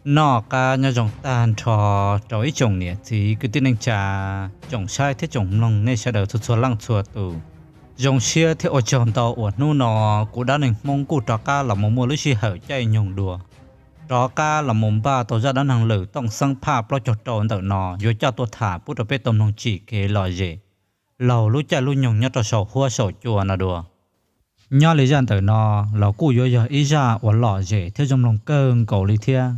Noj qab nyob zoo tag nrho rau ib tsoom niam txiv kwv tij neej tsa, tsoom saib thiab tsoom mloog nej sawv daws txhua txhua leej txhua tus. Zoo siab thiab ua tsaug ntau uas hnub no kuv dab neeg Hmoob kuj rov qab los mus muaj lub sij hawm caij nyoog dua, rov qab los mus npaj tau zaj dab neeg lwm Tooj Xeeb Phaj plaub caug rau ntawm no yuav coj tuaj tham pub rau peb tau mloog tsim kev lom zem laug lub caij lub nyoog nyob rau saum huab saum cua no dua. Nyob li zaj ntawm no los kuj yuav yog ib zaj uas lom zem thiab zoo mloog kawg nkaus li thiab.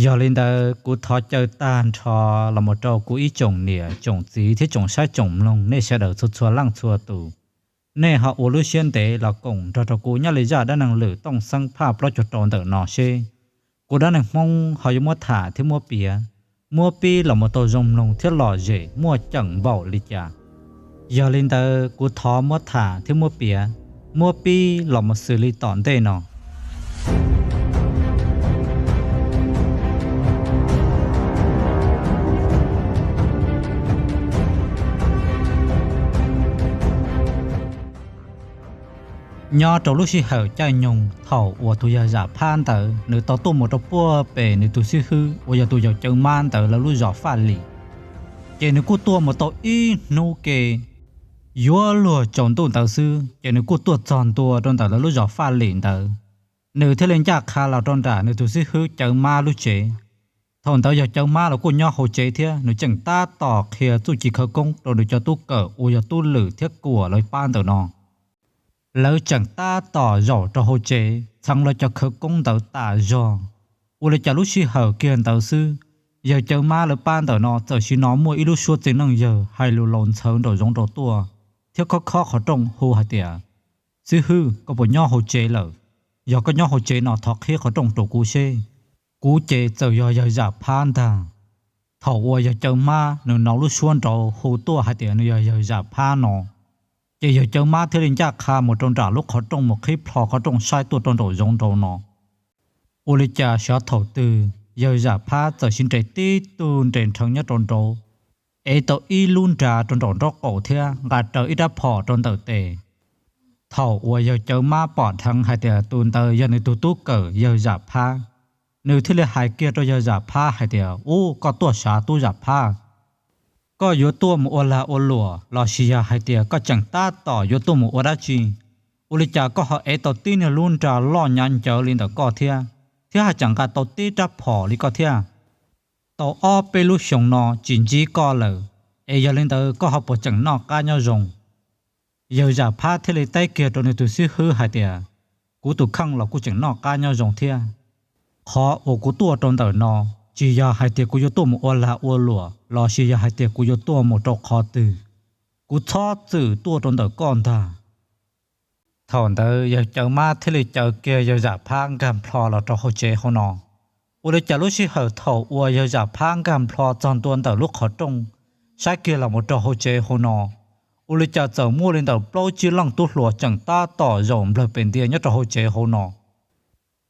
Yog li ntawd kuv thov caw tag nrho los mus rau kuv ib tsoom niam tsoom txiv thiab tsoom saib tsoom mloog nej sawv daws txhua txhua leej txhua tus, nej ho ua lub siab ntev los koom nrog rau kuv nyob li zaj dab neeg lwm Tooj Xeeb Phaj plaub caug rau ntawm no seb kuv dab neeg Hmoob ho yuav muab tham thiab muab piav, muab pib los mus tau zoo mloog thiab lom zem muaj ceem npaum li cas. Yog li ntawd kuv thov muab tham thiab muab piav, muab pib los mus xws li tom ntej no. Nyob rau lub sij hawm caij nyoog thaum uas tus yawg Zam Phab ntawd nws tau tuaj mus rau puag pem nws tus xib hwb uas yog tus yawg Cawv Mab ntawd lawv lub zos Faj Lim, ces nws kuj tuaj mus tau ib hnub ke, yuav luag tsaus ntuj ntawd xwb ces nws kuj tuaj txog ntua rau ntawm lawv lub zos Faj Lim ntawd. Nws thiaj li ncaj qha los rau nram nws tus xib hwb Cawv Mab lub tsev. Thaum ntawd yawg Cawv Mab los kuj nyob hauv tsev thiab, nws tseem tab tom qhia txuj ci khawv koob rau nws cov tub kawm uas yog Tub Lwm thiab Kuam lawv pab ntawm no. Lawv tseem tab tom zaum rau hauv tsev txheev lawv cov khawv koob ntawd tas zog. Ua li cas lub sij hawm kiag ntawd xwb, yawg Cawv Mab lawv pab ntawm no txawm sim hnov muaj ib lub suab txiv neej yawg hais lus laus ntxhawv nraum zoov nraud tuaj, thiab khob khob qhov rooj hu hais tias, Xib hwb, koj puas nyob hauv tsev lawm? Yog koj nyob hauv tsev no thov qhib qhov rooj rau kuv seb, kuv ces txawm yog yawg Zam Phab ntag. Thaum uas yawg Cawv Mab nws hnov lub suab nraud hu tuaj hais tias nws yog yawg Zam Phab no, ces yawg Cawv Mab thiaj li ncaj qha mus rau nram lub qhov rooj mus qhib plho qhov rooj saib tuaj rau nraum zoov nraud no. Ua li cas xyov thaum twg yawg Zam Phab txawm sim nres tib tug nres nrheev nyob rau nraud, ev tau ib lub nra rau nraum nraub qaum thiab nqa raws ib rab phom rau ntawm tes. Thaum uas yawg Cawv Mab pom dheev hais tias tus ntawd yog nws tus tub kawm yawg Zam Phab, nws thiaj li hais kiag rau yawg Zam Phab hais tias, Ub, koj tuaj sav tub Zam Phab? Koj yuav tuaj mus ua lag ua luam los sis yog hais tias koj tseem tab tom yuav tuaj mus ua dab tsi? Ua li cas koj ho ev tau tib niag lub nra loj nyav ncawv li ntawm koj thiab, thiab haj tseem nqa tau tib rab phom li koj thiab? Tau ob peb lub xyoo no tsis ntsib koj lawm, es yog li ntawd koj ho puas tseem noj qab nyob zoo? Yawg Zam Phab thiaj li teb kiag rau nws tus xib hwb hais tias, Kuv tus kheej los kuj tseem noj qab nyob zoo thiab. Qhov uas kuv tuaj rau ntawm no tsis yog hais tias kuv yuav tuaj mus ua lag ua luam los sis yog hais tias kuv yuav tuaj mus rau qhov twg. Kuv txhob txwm tuaj rau ntawm koj ntag. Thaum ntawd yawg Cawv Mab thiaj li caw kiag yawg Zam Phab nkag nplho los rau hauv tsev hauv no. Ua li cas lub sij hawm thaum uas yawg Zam Phab nkag nplho txog ntua ntawm lub qhov rooj, saib kiag los mus rau hauv tsev hauv no, ua li cas txawm muaj li ntawm plaub tsib leej tub hluas tseem tab tom zaum nplawg pes ntia nyob rau hauv tsev hauv no.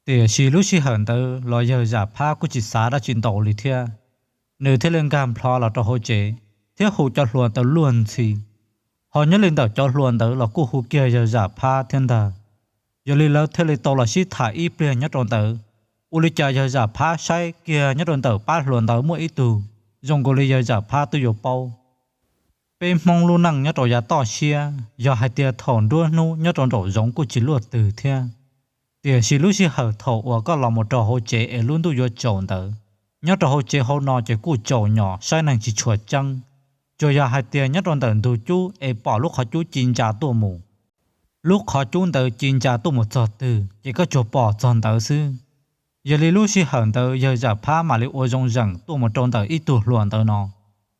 Tiam sis lub sij hawm ntawd los yawg Zam Phab kuj tsis xav dab tsi ntau li thiab. Nws thiaj li nkag nplho los rau hauv tsev thiab hu cov hluas ntawd luag ntxhi. Ho nyob li ntawm cov hluas ntawd los kuj hu kiag yawg Zam Phab thiab ntag. Yog li lawv thiaj li tau los sib tham ib pliag nyob rau ntawd. Ua li cas yawg Zam Phab saib kiag nyob rau ntawm pab hluas ntawd muaj ib tug zoo nkaus li yawg Zam Phab twb yuav paub. Peb Hmoob lub neej nyob rau yav toj siab, yog hais tias thaum nruab hnub nyob rau nraum zoov kuj tsis luaj twg thiab. Tiam sis lub sij hawm thaum uas koj los mus rau hauv tsev es lub ntuj yuav tsaus ntawd, nyob rau hauv tsev hauv no ces kuj tsaus nyos saib neeg tsis tshua tseeb. Tsuas yog hais tias nyob rau ntawm ntug cub es pom lub qhov cub ci ntsa tuaj mus, lub qhov cub ntawd ci ntsa tuaj mus txog twg ces koj tsuas pom txog ntawd xwb. Yog li lub sij hawm ntawd yawg Zam Phab mam li ua zoo zeem tuaj mus rau ntawm ib tug hluas ntawd no.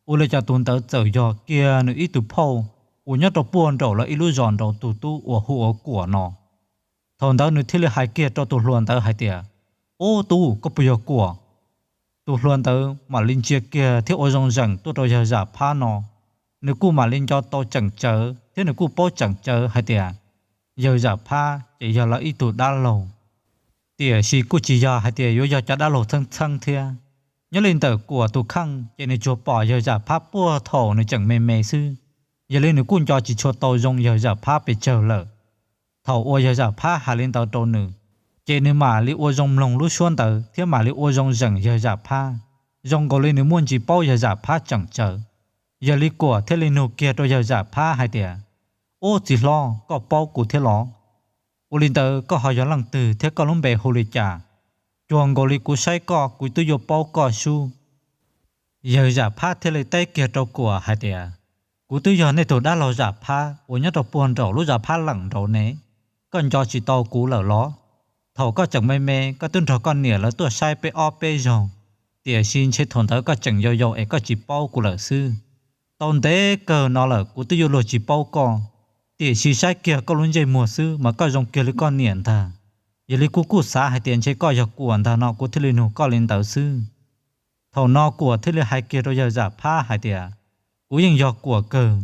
Ua li cas tus ntawd txawm yog kiag nws ib tug phauj uas nyob rau puag nraum lawv ib lub zos nraud tus tub uas hu ua Kuam no. Thaum ntawd nws thiaj li hais kiag rau tus hluas ntawd hais tias, Ub, tub, koj puas yog Kuam? Tus hluas ntawd mam li ntsia kiag thiab ua zoo zeem tuaj rau yawg Zam Phab no. Nws kuj mam li nco tau tseem tsawv thiab nws kuj paub tseem tsawv hais tias yawg Zam Phab ces yog lawv ib tug dab laug. Tiam sis kuj tsis yog hais tias yuav yog cov dab laug txheeb txheeb thiab. Nyob li ntawm Kuam tus kheej ces nws tsuas pom yawg Zam Phab puag thaum nws tseem me me xwb. Yog li nws kuj nco tsis tshua tau zoo yawg Zam Phab pes tsawg lawm. Thaum uas yawg Zam Phab hais li ntawd rau nws, Ces nws mam li ua zoo mloog lub suab ntawd thiab mam li ua zoo zeem yawg Zam Phab, zoo nkaus li nws muaj ntsis paub yawg Zam Phab tseem tsawv. Yog li Kuam thiaj li nug kiag rau yawg Zam Phab hais tias, Ub, txiv hlob, koj paub kuv thiab los? Ua li ntawd koj ho yog leej twg thiab koj lub npe hu li cas? Cuag nkaus li kuv saib koj kuv twb yuav paub koj sub. Yawg Zam Phab thiaj li teb kiag rau Kuam hais tias, Kuv twb yog nej tus dab laug Zam Phab uas nyob rau puag nraum lub zos Phab Leem nraud ne. Koj nco tsis tau kuv lawm los? Thaum koj tseem me me koj twb nrog koj niam lawv tuaj saib peb ob peb zaug, tiam sis ntshe thaum ntawd koj tseem yau yau es koj tsis paub kuv lawm xwb. Tau ntev kawg no lawm kuv twb yuav luag tsis paub koj, tiam sis saib kiag koj lub ntsej muag xwb mas koj zoo kiag li koj niam ntag. Yog li kuv kuj xav hais tias ntshe koj yog Kuam ntag no kuv thiaj li nug koj li ntawd xwb. Thaum no Kuam thiaj li hais kiag rau yawg Zam Phab hais tias, Kuv yeej yog Kuam kawg.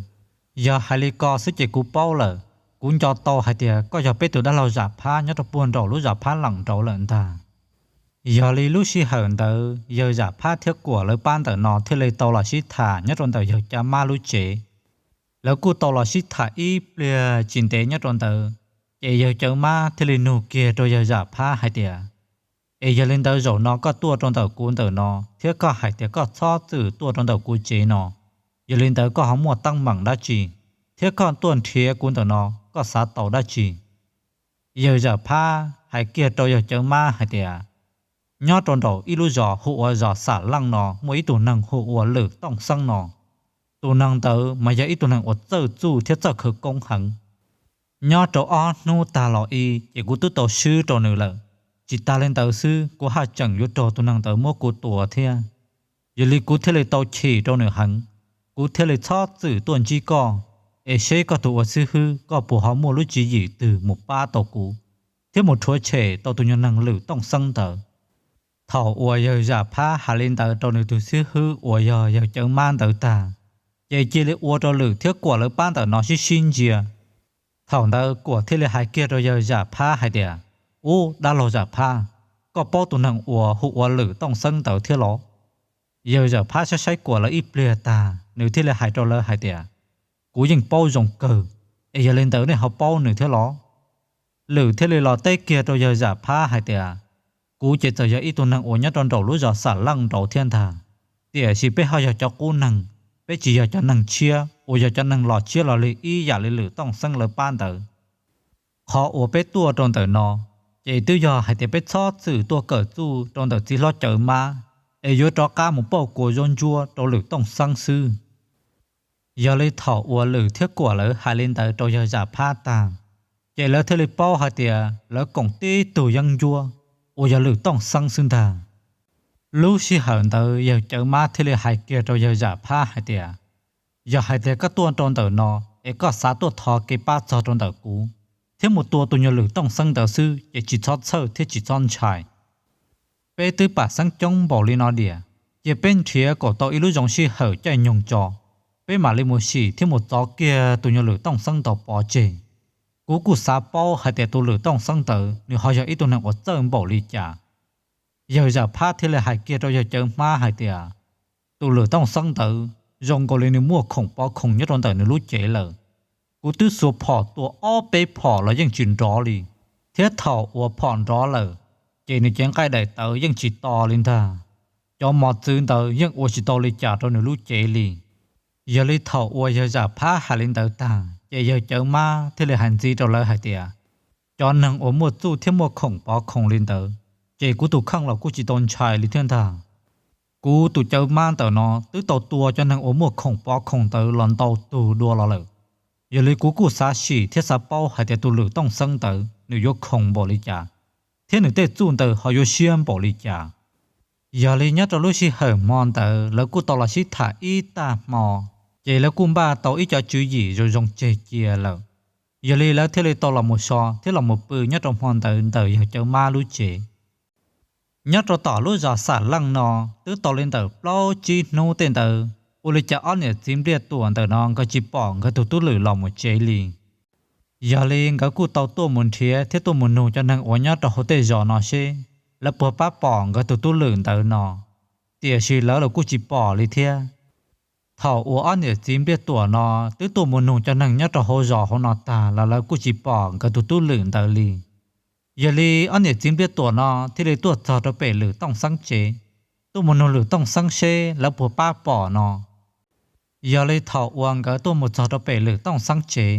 Yog hais li ko xwb ces kuv paub lawm. Kuv nco tau hais tias koj yog peb tus dab laug Zam Phab nyob rau puag nraum lub zos Phab Leem nraud lawm ntag. Yog li lub sij hawm ntawd yawg Zam Phab thiab Kuam lawv pab ntawm no thiaj li tau los sib tham nyob rau ntawm yawg Cawv Mab lub tsev. Lawv kuj tau los sib tham ib pliag tsis ntev nyob rau ntawd, ces yawg Cawv Mab thiaj li nug kiag rau yawg Zam Phab hais tias, Es yog li ntawd zaum no koj tuaj rau ntawm kuv ntawm no thiab koj hais tias koj txhob txwm tuaj rau ntawm kuv tsev no, yog li ntawd koj ho muaj teeb meem dab tsi, thiab koj tuaj nrhiav kuv ntawm no koj xav tau dab tsi? Yawg Zam Phab hais kiag rau yawg Cawv Mab hais tias, Nyob rau nraum ib lub zos hu ua zos Xam Leej no muaj ib tug neeg hu ua Lwm Tooj Xeeb no. Tus neeg ntawd mas yog ib tug neeg uas txawj txuj thiab txawj khawv koob heev. Nyob rau ob hnub tag los i ces kuv twb tau swb rau nws lawm. Tsis tas li ntawd xwb kuv haj tseem yuav raug tus neeg ntawd muab kuv tua thiab. Yog li kuv thiaj li tau chim rau nws heev, kuv thiaj li txhob txwm tuaj ntsib koj, es seb koj tus ua xib hwb koj puas ho muaj lub tswv yim twg mus pab tau kuv, thiab mus rhuav tshem tau tus nyuag neeg Lwm Tooj Xeeb ntawd. Thaum uas yawg Zam Phab hais li ntawd rau nws tus xib hwb uas yog yawg Cawv Mab ntawd tag, ces cia li ua rau Lwm thiab Kuam lawv pab ntawm no sib sib ntsia. Thaum ntawd Kuam thiaj li hais kiag rau yawg Zam Phab hais tias, Ub, dab laug Zam Phab, koj paub tus neeg uas hu ua Lwm Tooj Xeeb ntawd thiab los? Yawg Zam Phab saib saib Kuam lawv ib pliag tag, nws thiaj li hais rau lawv hais tias, Kuv yeej paub zoo kawg, es yog li ntawd nej ho paub nws thiab los? Lwm thiaj li los teb kiag rau yawg Zam Phab hais tias, Kuv ces txawm yog ib tug neeg uas nyob rau nraum lub zos Xam Leej nraud thiab ntag, tiam sis peb ho yog cov qub neeg, peb tsis yog cov neeg tshiab uas yog cov neeg los tshiab los lig ib yam li Lwm Tooj Xeeb lawv pab ntawd. Qhov uas peb tuaj rau ntawm no, ces twb yog hais tias peb txhob txwm tuaj kawm txuj rau ntawm txiv hlob Cawv Mab, es yuav rov qab mus pauj kua zaub ntsuab rau Lwm Tooj Xeeb xwb. Yog li thaum uas Lwm thiab Kuam lawv hais li ntawd rau yawg Zam Phab tag, ces lawv thiaj li paub hais tias lawv koom tib tug yeeb ncuab uas yog Lwm Tooj Xeeb xwb ntag. Lub sij hawm ntawd yawg Cawv Mab thiaj li hais kiag rau yawg Zam Phab hais tias, Yog hais tias koj tuaj rau ntawm no es koj xav tuaj thov kev pab txog rau ntawm kuv, thiab mus tua tus nyuag Lwm Tooj Xeeb ntawd xwb ces tsis txhob txhawj thiab tsis txhob ntshai. Peb twb pam xeeb coob npaum li no diam, cia peb nrhiav kom tau ib lub zoo sij hawm caij nyoog tso, peb mam li mus sim thiab mus txov kiag tus nyuag Lwm Tooj Xeeb ntawd pov tseg. Kuv kuj xav paub hais tias tus Lwm Tooj Xeeb ntawd nws ho yog ib tug neeg uas txawj npaum li cas. Yawg Zam Phab thiaj li hais kiag rau yawg Cawv Mab hais tias, Tus Lwm Tooj Xeeb ntawd zoo nkaus li nws muaj khoom pov khoom nyob rau ntawm nws lub cev lawm. Kuv twb xuas phom tua ob peb phom los yeej tsis nrov li, thiab thaum uas phom nrov lawm, ces nws cev nqaij daim tawv yeej tsis to li ntag. Cov mos txwv ntawd yeej ua tsis tau li cas rau nws lub cev li. Yog li thaum uas yawg Zam Phab hais li ntawd tag, ces yawg Cawv Mab thiaj li hais ntxiv rau lawv hais tias, Cov neeg uas muaj txuj thiab muaj khoom pov khoom li ntawd, ces kuv tus kheej los kuj tsis tau ntshai li thiab ntag. Kuv tus Cawv Mab ntawm no twb tau tua cov neeg uas muaj khoom pov khoom ntawd los ntau tug dua los lawm. Yog li kuv kuj xav sim thiab xav paub hais tias tus Lwm Tooj Xeeb ntawd nws yuav khoom npaum li cas, thiab nws tej txuj ntawd ho yuav siab npaum li cas. Yog li nyob rau lub sij hawm hmo ntawd lawv kuj tau los sib tham ib tag hmo, ces lawv kuj npaj tau ib co tswv yim zoo zoo tseg cia lawm. Yog li lawv thiaj li tau los mus so thiab los mus pw nyob rau hmo ntawd ntawm yawg Cawv Mab lub tsev. Nyob rau tom lub zos Xam Leej no, twb tau li ntawm plaub tsib hnub tej ntawd, ua li cas ob niam txiv Npliaj Tuam ntawm no nkawd tsis pom nkawd tus tub Lwm los mus tsev li. Yog li nkawd kuj tau tuaj mus nrhiav thiab tuaj mus nug cov neeg uas nyob rau hauv tej zos no seb lawv puas pab pom nkawd tus tub Lwm ntawd no, tiam sis lawv los kuj tsis pom li thiab. Thaum uas ob niam txiv Npliaj Tuam no twb tuaj mus nug cov neeg nyob rau hauv zos hauv no tag los lawv kuj tsis pom nkawd tus tub Lwm ntawd li. Yog li ob niam txiv Npliaj Tuam no thiaj li tuaj txog rau pem Lwm Tooj Xeeb tsev, tuaj mus nug Lwm Tooj Xeeb seb lawv puas pab pom no. Yog li thaum uas nkawd tuaj mus txog rau pem Lwm Tooj Xeeb tsev,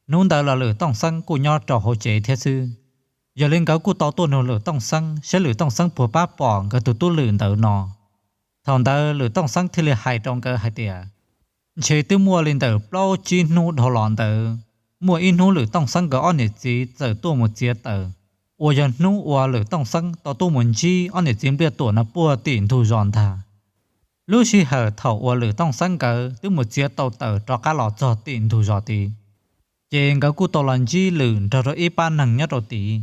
hnub ntawd los Lwm Tooj Xeeb kuj nyob rau hauv tsev thiab xwb. Yog li nkawd kuj tau tuaj nug Lwm Tooj Xeeb seb Lwm Tooj Xeeb puas pab pom nkawd tus tub Lwm ntawd no. Thaum ntawd Lwm Tooj Xeeb thiaj li hais rau nkawd hais tias, ntshe twb muaj li ntawm plaub tsib hnub dhau los ntawd, muaj ib hnub Lwm Tooj Xeeb nkawd ob niam txiv txawm tuaj mus txiav taws, uas yog hnub uas Lwm Tooj Xeeb tau tuaj mus ntsib ob niam txiv Npliaj Tuam no puag tim ntug zos ntag. Lub sij hawm thaum uas Lwm Tooj Xeeb nkawd twb mus txiav tau taws rov qab los txog tim ntug zos tid, ces nkawd kuj tau los ntsib Lwm nrog rau ib pab neeg nyob rau tid.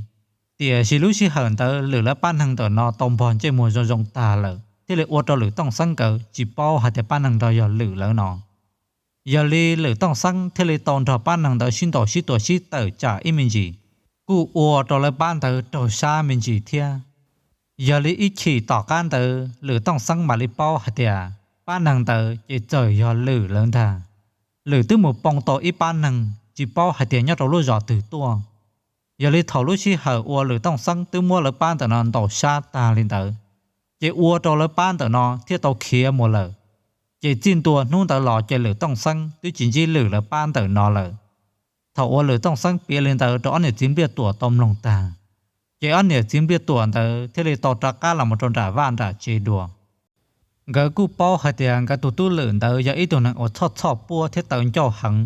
Tiam sis lub sij hawm ntawd Lwm lawv pab neeg ntawm no tau npog ntsej muag zoo zoo tag lawm, thiaj li ua rau Lwm Tooj Xeeb nkawd tsis paub hais tias pab neeg ntawd yog Lwm lawv no. Yog li Lwm Tooj Xeeb thiaj li tau nrog pab neeg ntawd sib ntaus sib tua sib tawm tsam ib me ntsis, kuj ua rau lawv pab ntawd raug sab me ntsis thiab. Yog li ib chim tom qab ntawd Lwm Tooj Xeeb mam li paub hais tias pab neeg ntawd ces txawm yog Lwm lawv ntag. Lwm twb mus poo tau ib pab neeg tsis paub hais tias nyob rau lub zos twg tuaj. Yog li thaum lub sij hawm uas Lwm Tooj Xeeb twb muab lawv pab ntawm no ntaus sab tag li ntawd, ces ua rau lawv pab ntawm no thiaj tau khiav mus lawm. Ces txij ntua hnub ntawd los ces Lwm Tooj Xeeb twb tsis ntsib Lwm lawv pab ntawm no lawm. Thaum uas Lwm Tooj Xeeb piav li ntawd rau ob niam txiv Npliaj Tuam tau mloog tag, ces ob niam txiv Npliaj Tuam ntawd thiaj li tau rov qab los mus rau nram vaj nram tsev dua. Nkawd kuj paub hais tias nkawd tus tub Lwm ntawd yog ib tug neeg uas txhoj txhoj puab thiab tawv ncauj heev.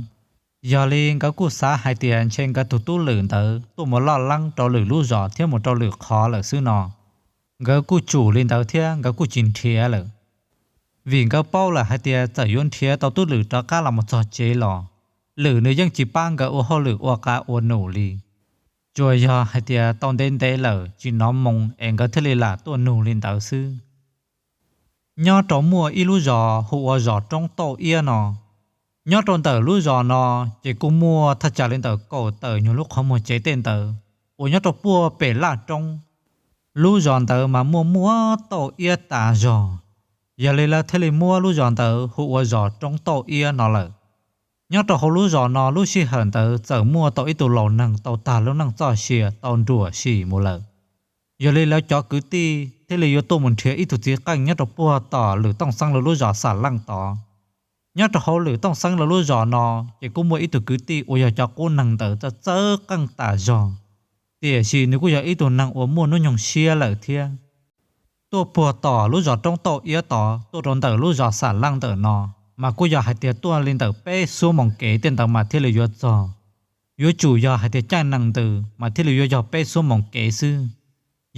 Yog li nkawd kuj xav hais tias ntshe nkawd tus tub Lwm ntawd tuaj mus loj leeb rau Lwm lub zos thiab mus rau Lwm qhov lawm xwb no. Nkawd kuj tsum li ntawd thiab nkawd kuj tsis nrhiav lawm, vim nkawd paub lawm hais tias txawm yuav nrhiav tau tub Lwm rov qab los mus txog tsev los, Lwm nws yeej tsis pab nkawd ua hauj lwm ua qav ua num li. Tsuas yog hais tias tau ntev ntev lawm tsis hnov moo es nkawd thiaj li lam tuaj nug li ntawd xwb. Nyob rau muaj ib lub zos hu ua zos Roob Tauj Iab no. Nyob rau ntawm lub zos no ces kuj muaj thaj tsam li ntawm kaum tawm nyuag lub qhov muag tsev tej ntawd uas nyob rau puag pem laj roob. Lub zos ntawd mas muaj muaj tauj iab tas zog, yog li lawv thiaj li muab lub zos ntawd hu ua zos Roob Tauj Iab no lawm. Nyob rau hauv lub zos no lub sij hawm ntawd txawm muaj tau ib tug laus neeg tau tag lub neej txoj sia tau nruam sim mus lawm. Yog li lawv cov kwv tij thiaj li yuav tuaj mus nrhiav ib tug txiv qeej nyob rau puag tom Lwm Tooj Xeeb lawv lub zos Xam Leej tod. Nyob rau hauv Lwm Tooj Xeeb lawv lub zos no ces kuj muaj ib tug kwv tij uas yog cov qub neeg ntawd txawj txawj qeej tas zog, tiam sis nws kuj yog ib tug neeg uas muaj hnub nyoog siab lawm thiab. Tuaj puag tom lub zos Roob Tauj Iab tod tuaj rau ntawm lub zos Xam Leej ntawm no, mas kuj yog hais tias tuaj li ntawm peb xuab moos kev tej ntawd mas thiaj li yuav txog. Yuav tsum yog hais tias caij nees ntws mas thiaj li yuav yog peb xuab moos kev xwb.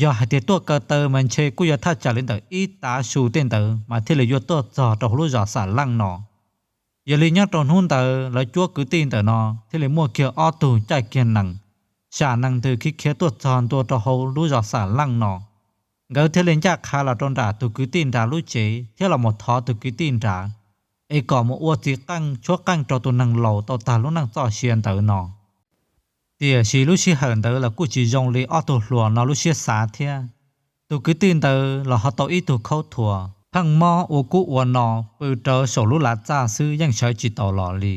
Yog hais tias tuaj kaw taw mas ntshe kuj yog thaj tsam li ntawm ib tav su tej ntawd mas thiaj li yuav tuaj txog rau hauv lub zos Xam Leej no. Yog li nyob rau hnub ntawd lawv cuab kwv tij ntawm no thiaj li muaj kiag ob tug caij kiag nees, sam nees ntws khiav khiav tuaj txog ntua rau hauv lub zos Xam Leej no. Nkawd thiaj li ncaj qha los rau nram tus kwv tij nrad lub tsev thiab los mus thov tus kwv tij nrad es kom mus ua txiv qeej tshuab qeej rau tus neeg laus tau tag lub neej txoj sia ntawd no. Tiam sis lub sij hawm ntawd los kuj tsis zoo li ob tug hluas no lub siab xav thiab. Tus kwv tij ntawd los ho tau ib tug khaub thuas pheej mob ua kub ua no pw rawv saum lub lav txaj xwb yeej sawv tsis taus los li.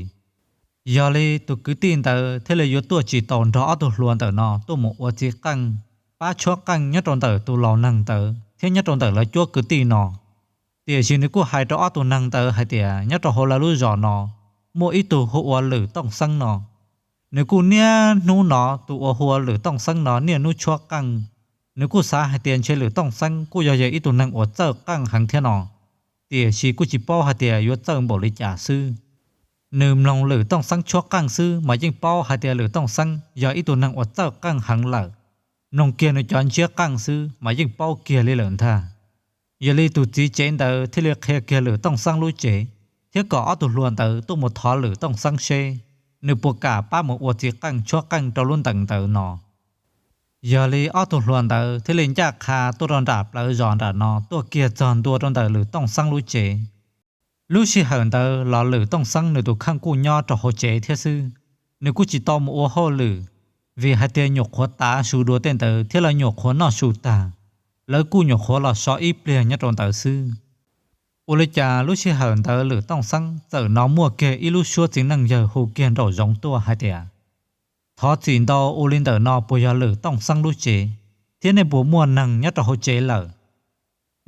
Yog li tus kwv tij ntawd thiaj li yuav tuaj tsis taus nrog ob tug hluas ntawm no tuaj mus ua txiv qeej, pab tshuab qeej nyob rau ntawm tus laus neeg ntawd thiab nyob rau ntawm lawv cuab kwv tij no. Tiam sis nws kuj hais rau ob tug neeg ntawd hais tias nyob rau hauv lawv lub zos no muaj ib tug hu ua Lwm Tooj Xeeb no. Nws kuj niaj hnub no tus uas hu ua Lwm Tooj Xeeb no niaj hnub tshuab qeej. Nws kuj xav hais tias ntshe Lwm Tooj Xeeb kuj yog yog ib tug neeg uas txawj qeej heev thiab no, tiam sis kuj tsis paub hais tias yuav txawj npaum li cas xwb. Nws mloog Lwm Tooj Xeeb tshuab qeej xwb mas yeej paub hais tias Lwm Tooj Xeeb yog ib tug neeg uas txawj qeej heev lawm. Mloog kiag nws cov ntsiab qeej xwb mas yeej paub kiag li lawm ntag. Yog li tus txiv tsev ntawd thiaj li qhia kiag Lwm Tooj Xeeb lub tsev, thiab kom ob tug hluas ntawd tuaj mus thov Lwm Tooj Xeeb seb nws puas kam pab mus ua txiv qeej tshuab qeej rau lub ntees ntawd no. Yog li ob tug hluas ntawd thiaj li ncaj qha tuaj rau nram plawv zos nram no tuaj kiag txog ntua rau ntawm Lwm Tooj Xeeb lub tsev. Lub sij hawm ntawd los Lwm Tooj Xeeb nws tus kheej kuj nyob rau hauv tsev thiab xwb. Nws kuj tsis tau mus ua hauj lwm, vim hais tias nyuam qhuav tav su dua tej ntawd thiab lawv nyuam qhuav noj su tag, lawv kuj nyuam qhuav los so ib pliag nyob rau ntawd xwb. Ua li cas lub sij hawm ntawd Lwm Tooj Xeeb txawm hnov muaj kiag ib lub suab txiv neej yawg hu kiag nraum zoov tuaj hais tias, Thov txim ntau, ua li ntawm no puas yog Lwm Tooj Xeeb lub tsev, thiab nej puas muaj neeg nyob rau hauv tsev lawm?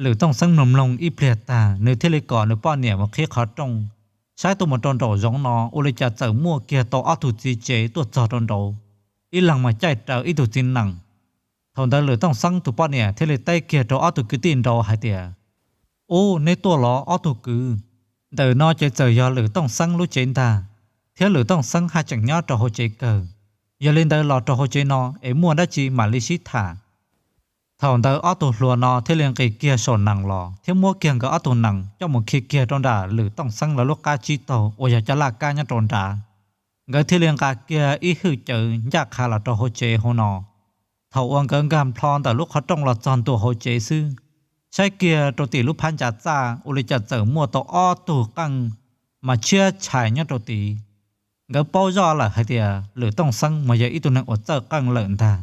Lwm Tooj Xeeb mloog mloog ib pliag tag, nws thiaj li kom nws poj niam mus qhib qhov rooj, saib tuaj mus rau nraum zoov no ua li cas txawm muaj kiag tau ob tug txiv tsev tuaj txog rau nraud, ib leeg mas caij raws ib tug txiv nees. Thaum ntawd Lwm Tooj Xeeb tus poj niam thiaj li teb kiag rau ob tug kwv tij nraud hais tias, Ub, neb tuaj los ob tug kwv? Ntawm no ces txawm yog Lwm Tooj Xeeb lub tsev ntag, thiab Lwm Tooj Xeeb haj tseem nyob rau hauv tsev kawg. Yog li ntawd los rau hauv tsev no es muaj dab tsi mam li sib tham. Thaum ntawd ob tug hluas no thiaj li nqis kiag saum nees los thiab muab kiag nkawd ob tug nees coj mus khi kiag rau nram Lwm Tooj Xeeb lawv lub qab tsib taug uas yog cov laj kab nyob rau nrad. Nkawd thiaj li nqa kiag ib hwj cawv ncaj qha los rau hauv tsev hauv no. Thaum uas nkawd nkag nplho ntawm lub qhov rooj los txog ntua hauv tsev xwb, saib kiag rau tim lub phab ntsa txaj ua li cas txawm muaj tau ob tug qeej mas tshiab tshais nyob rau tid. Nkawd paub zoj lawm hais tias Lwm Tooj Xeeb mas yog ib tug neeg uas txawj qeej lawm ntag.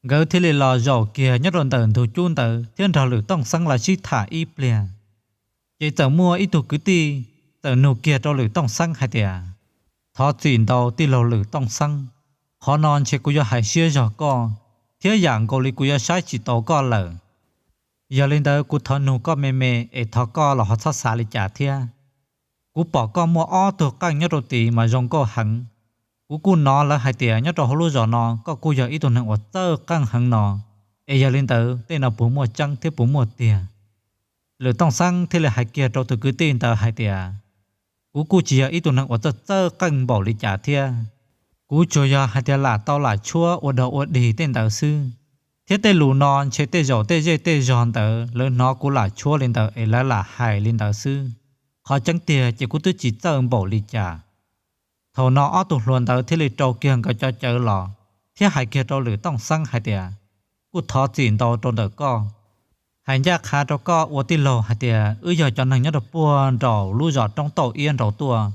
Nkawd thiaj li los zaum kiag nyob rau ntawm ntug cub ntawd thiab nrog Lwm Tooj Xeeb los sib tham ib pliag. Ces txawm muaj ib tug kwv tij txawm nug kiag rau Lwm Tooj Xeeb hais tias, Thov txim ntau tij laug Lwm Tooj Xeeb, qhov no ntshe kuv yuav hais siab zog koj, thiab yam nkaus li kuv yuav saib tsis tau koj lawm. Yog li ntawd kuv thov nug koj me me es thov koj los ho txhob xav li cas thiab. Kuv pom koj muaj ob tug qeej nyob rau tid mas zoo nkauj heev. Kuv kuj hnov lawv hais tias nyob rau hauv lub zos no koj kuj yog ib tug neeg uas txawj qeej heev no, es yog li ntawd tej no puas muaj tseeb thiab puas muaj tiag? Lwm Tooj Xeeb thiaj li hais kiag rau tus kwv tij ntawd hais tias, Kuv kuj tsis yog ib tug neeg uas txawj txawj qeej npaum li cas thiab. Kuv tsuas yog hais tias lam tau lam tshuab ua dog ua dig tej ntawd xwb, thiab tej lus no ntshe tej zaum tej zej tej zog ntawd lawv hnov kuv lam tshuab li ntawd es lawv lam hais li ntawd xwb. Qhov tseeb tiag ces kuv twb tsis txawj npaum li cas. Thaum no ob tug hluas ntawd thiaj li rau kiag nkawd cov cawv los thiab hais kiag rau Lwm Tooj Xeeb hais tias, Kuj thov txim ntau rau ntawm koj. Hais ncaj qha rau koj ua tij laug hais tias wb yog cov neeg nyob rau puag nraum lub zos Roob Tauj Iab nraud tuaj.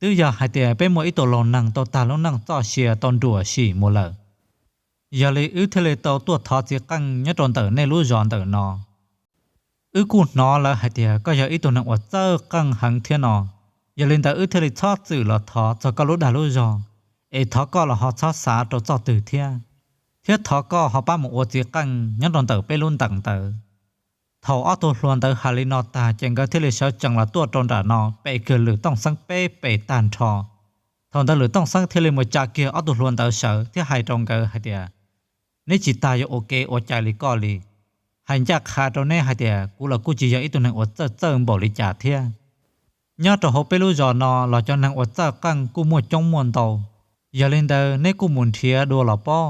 Twb yog hais tias peb muaj ib tug laus neeg tau tag lub neej txoj sia tau nruam sim mus lawm, yog li wb thiaj li tau tuaj thov txiv qeej nyob rau ntawm nej lub zos ntawm no. Wb kuj hnov lawv hais tias koj yog ib tug neeg uas txawj qeej heev thiab no, yog li ntawd wb thiaj li txhob txwm los thov txog koj lub dag lub zog, es thov koj los ho txhob xav rau txoj twg thiab, thiab thov koj ho pab mus ua txiv qeej nyob rau ntawm peb lub ntees ntawd. Thaum ob tug hluas ntawd hais li no tag ces nkawd thiaj li sawv tsees los tuaj rau nram no pe kiag Lwm Tooj Xeeb peb pes tag nrho. Thaum ntawd Lwm Tooj Xeeb thiaj li mus tsa kiag ob tug hluas ntawd sawv thiab hais rau nkawd hais tias, Neb tsis tas yuav ua kev ua cai li koj li. Hais ncaj qha rau neb hais tias kuv los kuj tsis yog ib tug neeg uas txawj txawj npaum li cas thiab. Nyob rau hauv peb lub zos no los cov neeg uas txawj qeej kuj muaj coob muaj ntau, yog li ntawd neb kuj mus nrhiav dua los pob.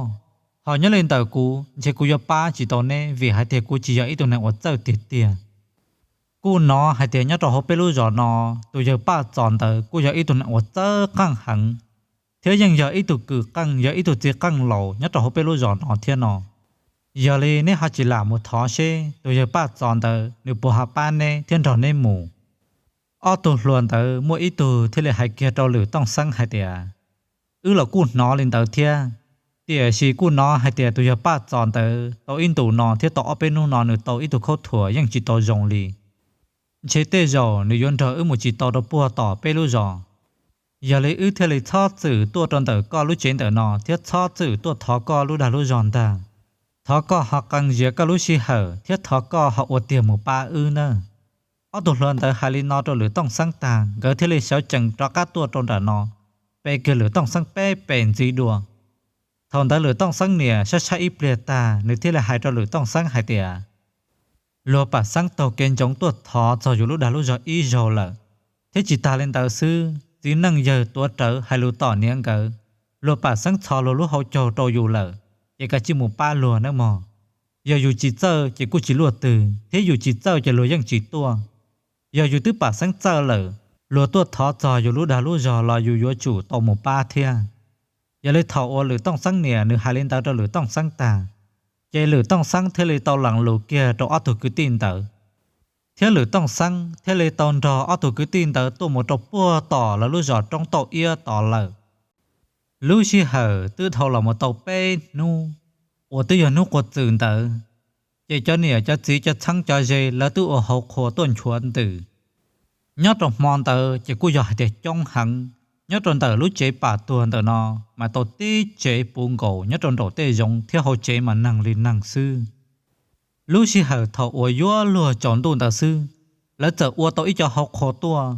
Ho nyob li ntawm kuv ntshe kuv yuav pab tsis tau neb vim hais tias kuv tsis yog ib tug neeg uas txawj tiag tiag. Kuj hnov hais tias nyob rau hauv peb lub zos no, tus yawg Paj Txos ntawd kuj yog ib tug neeg uas txawj qeej heev, thiab yeej yog ib tug kws qeej, yog ib tug txiv qeej laus nyob rau hauv peb lub zos no thiab no. Yog li neb ho tsis lam mus thov seb tus yawg Paj Txos ntawd nws puas ho pab neb thiab nrog neb mus. Ob tug hluas ntawd muaj ib tug thiaj li hais kiag rau Lwm Tooj Xeeb hais tias, Wb los kuj hnov li ntawd thiab, tiam sis kuj hnov hais tias tus yawg Paj Txos ntawd tau ib ntus no thiab tau ob peb hnub no nws tau ib tug khaub thuas yeej tsis tau zoo li. Ntshe tej zaum nws yuav nrog wb mus tsis tau rau puag tom peb lub zos. Yog li wb thiaj li txhob txwm tuaj rau ntawm koj lub tsev ntawm no thiab txhob txwm tuaj thov koj lub dag lub zog ntag. Thov koj ho qee zias koj lub sij hawm thiab thov koj ho ua tiag mus pab wb nawb. Ob tug hluas ntawd hais li no rau Lwm Tooj Xeeb tag, nkawd thiaj li sawv tsees rov qab tuaj rau nram no pe kiag Lwm Tooj Xeeb peb pes ntxiv dua. Thaum ntawd Lwm Tooj Xeeb niam saib saib ib pliag tag, nws thiaj li hais rau Lwm Tooj Xeeb hais tias, Luag Paj Xeeb taug kev ntsoov tuaj thov txog yus lub dag lub zog ib zaug lawm, thiab tsis tas li ntawd xwb, txiv neej yawg tuav rawv hais lus tom niam nkawd, luag Paj Xeeb txhos luag lub hauv caug rau yus lawm, ces kav tsij mus pab luag nawb mog. Yog yus tsis txawj ces kuj tsis luaj twg, thiab yus tsis txawj ces luag yeej tsis tuaj. Yog yus twb Paj Xeeb txawj lawm, luag tuaj thov txog yus lub dag lub zog los yus yuav tsum tau mus pab thiab. Yog li thaum uas Lwm Tooj Xeeb niam nws hais li ntawd rau Lwm Tooj Xeeb tag, ces Lwm Tooj Xeeb thiaj li tau lees lus kiag rau ob tug kwv tij ntawd, thiab Lwm Tooj Xeeb thiaj li tau nrog ob tug kwv tij ntawd tuaj mus rau puag tom lawv lub zos Roob Tauj Iab tod lawm. Lub sij hawm twb dhau los mus tau peb hnub uas twb yog hnub quas txwm ntawd, ces cov niam cov txiv cov txheeb cov ze lawv twb ua hauv qhua tuaj nchuav ntws. Nyob rau hmo ntawd ces kuj yog hais tias coob heev, Nyob rau ntawm lub tsev pam tuag ntawm no mas tau tib tsev puv nkaus nyob rau nraum tej zoov thiab hauv tsev mas neeg li neeg xwb. Lub sij hawm thaum uas yuav luag tsaus ntuj ntawd xwb, lawv txawm ua tau ib co hauv qhua tuaj.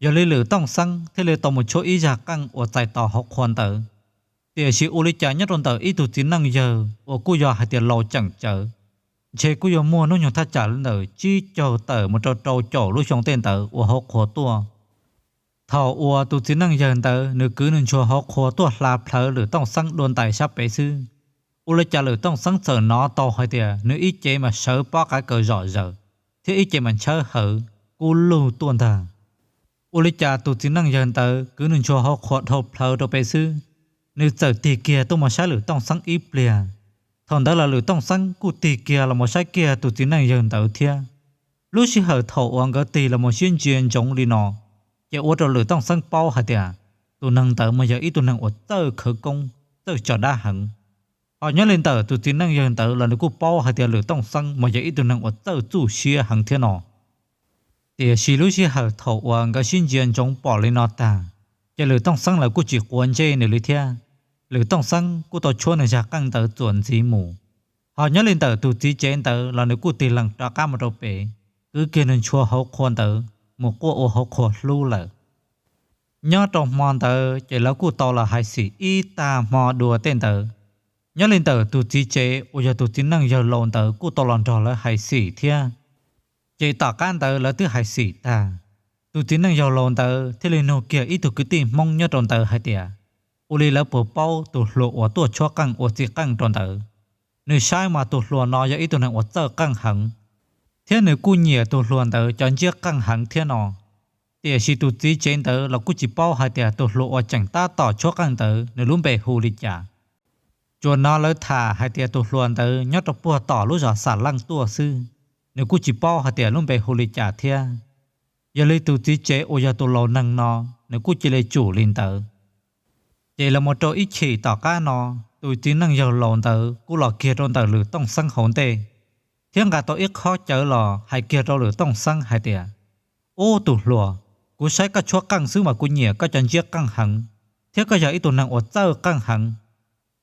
Yog li Lwm Tooj Xeeb thiaj li tau mus tshuab ib zaj qeej uas txais tos hauv qhua ntawd. Tiam sis ua li cas nyob rau ntawm ib tug txiv neej yawg uas kuj yog hais tias laus tseem tsawv, ntshe kuj yuav muaj hnub nyoog thaj tsam li ntawm tsib caug tawm mus rau rau caum lub xyoo tej ntawd ua hauv qhua tuaj. Thaum uas tus txiv neej yawg ntawd nws kwv nws ntshua hauv qhua tuaj hla plhawv Lwm Tooj Xeeb dua ntais sab pem xwb, ua li cas Lwm Tooj Xeeb txawm hnov tau hais tias nws ib ce mas sawv pob qaib kaws zom zaws, thiab ib ce mas ntshawb hawv kub lug tuaj ntag. Ua li cas tus txiv neej yawg ntawd kwv nws ntshua hauv qhua dhau plhawv rau pem xwb, nws txawm tig kiag tuaj mus saib Lwm Tooj Xeeb ib pliag. Thaum ntawd los Lwm Tooj Xeeb kuj tig kiag los mus saib kiag tus txiv neej yawg ntawd thiab. Lub sij hawm thaum uas nkawd tig los mus sib ntsia ntsoov li no, ces ua rau Lwm Tooj Xeeb paub hais tias tus neeg ntawd mas yog ib tug neeg uas txawj khawv koob, txawj tso dab heev. Ho nyob li ntawm tus txiv neej yawg ntawd los nws kuj paub hais tias Lwm Tooj Xeeb mas yog ib tug neeg uas txawj txuj siab heev thiab no. Tiam sis lub sij hawm thaum uas nkawd sib ntsia ntsoov pom li no tag, ces Lwm Tooj Xeeb los kuj tsis quav ntsej nws li thiab. Lwm Tooj Xeeb kuj tau tshuab nws zaj qeej ntawd txuas ntxiv mus. Ho nyob li ntawm tus txiv tsev ntawd los nws kuj tig lees rov qab mus rau pem, kwv kiag nws ntshua hauv qhua ntawd mus quaj ua hauv qhua hlub lawm. Nyob rau hmo ntawd ces lawv kuj tau los hais xim ib tag hmo dua tej ntawd. Nyob li ntawm tus txiv tsev uas yog tus txiv neej yawg laus ntawd kuj tau los nrog lawv hais xim thiab. Ces tom qab ntawd lawv twb hais xim tag, tus txiv neej yawg laus ntawd thiaj li nug kiag ib tug kwv tij Hmoob nyob rau ntawd hais tias, ua li lawv puas paub tus hluas uas tuaj tshuab qeej ua txiv qeej rau ntawd? Nws saib mas tus hluas no yog ib tug neeg uas txawj qeej heev, thiab nws kuj nyiam tus hluas ntawd cov ntsiab qeej heev thiab no. Tiam sis tus txiv tsev ntawd los kuj tsis paub hais tias tus hluas uas tseem tab tom tshuab qeej ntawd nws lub npe hu li cas. Tsuas hnov lawv tham hais tias tus hluas ntawd nyob rau puag tom lub zos Xam Leej tuaj xwb, nws kuj tsis paub hais tias lub npe hu li cas thiab. Yog li tus txiv tsev uas yog tus laus neeg no, nws kuj cia li tsum li ntawd. Ces los mus rau ib chim tom qab no, tus txiv neej yawg laus ntawd kuj los kiag rau ntawm Lwm Tooj Xeeb hauv ntej, thiab nqa tau ib khob cawv los hais kiag rau Lwm Tooj Xeeb hais tias, ub tus hluas, kuv saib koj tshuab qeej xwb mas kuv nyiam koj cov ntsiab qeej heev, thiab koj yog ib tug neeg uas txawj qeej heev.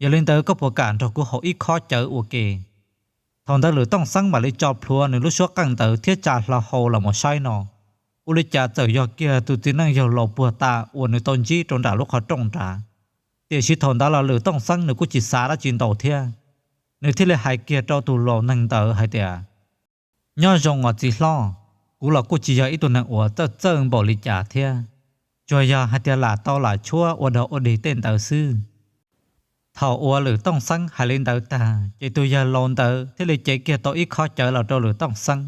Yog li ntawd koj puas kam nrog kuv haus ib khob cawv ua ke? Thaum ntawd Lwm Tooj Xeeb mam li tso plhuav nws lub suab qeej ntawd thiab tsa hlo hau los mus saib no, ua li cas txawm yog kiag tus txiv neej yawg laus puag ta uas nws tau ntsib rau nram lub qhov rooj nrad. Tiam sis thaum ntawd los Lwm Tooj Xeeb nws kuj tsis xav dab tsi ntau thiab, nws thiaj li hais kiag rau tus laus neeg ntawd hais tias, nyob zoo os txiv hlob, kuv los kuj tsis yog ib tug neeg uas txawj txawj npaum li cas thiab, tsuas yog hais tias lam tau lam tshuab ua dog ua dig tej ntawd xwb. Thaum uas Lwm Tooj Xeeb hais li ntawd tag ces tus yawg laus ntawd thiaj li cev kiag tau ib khob cawv los rau Lwm Tooj Xeeb.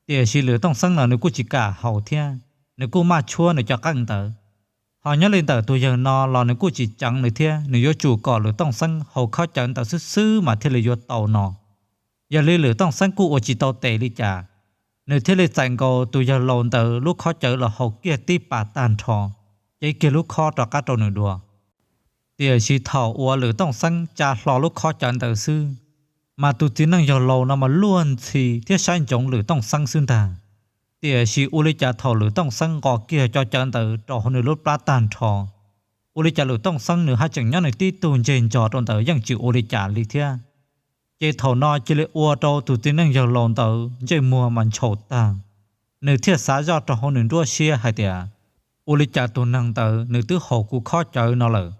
Tiam sis Lwm Tooj Xeeb los nws kuj tsis kam haus thiab, nws kuj maj tshuab nws cov qeej ntawd. Ho nyob li ntawm tus yawg no los nws kuj tsis ceev nws thiab, nws yuav tsum kom Lwm Tooj Xeeb haus khob cawv ntawd xwb xwb mas thiaj li yuav tau no. Yog li Lwm Tooj Xeeb kuj ua tsis tau tes li cas, nws thiaj li txais nkaus tus yawg laus ntawd lub khob cawv los haus kiag tib pas tag nrho, cev kiag lub khob rov qab rau nws dua. Tiam sis thaum uas Lwm Tooj Xeeb tsa hlo lub khob cawv ntawd xwb, mas tus txiv neej yawg laus no mas luag ntxhi thiab saib ntsoov Lwm Tooj Xeeb xwb ntag. Tiam sis ua li cas thaum Lwm Tooj Xeeb nqos kiag cov cawv ntawd rau hauv nws lub plab tag nrho, ua li cas Lwm Tooj Xeeb nws haj tseem nyob nws tib tug ntseg ntsos rau ntawd yeej tsis ua li cas li thiab. Ces thaum no cia li ua rau tus txiv neej yawg laus ntawd ntsej muag mas ntshaus tag, nws thiaj xav zoj rau hauv nws nruab siab hais tias, ua li cas tus neeg ntawd nws twb haus kuv khob cawv no lawm,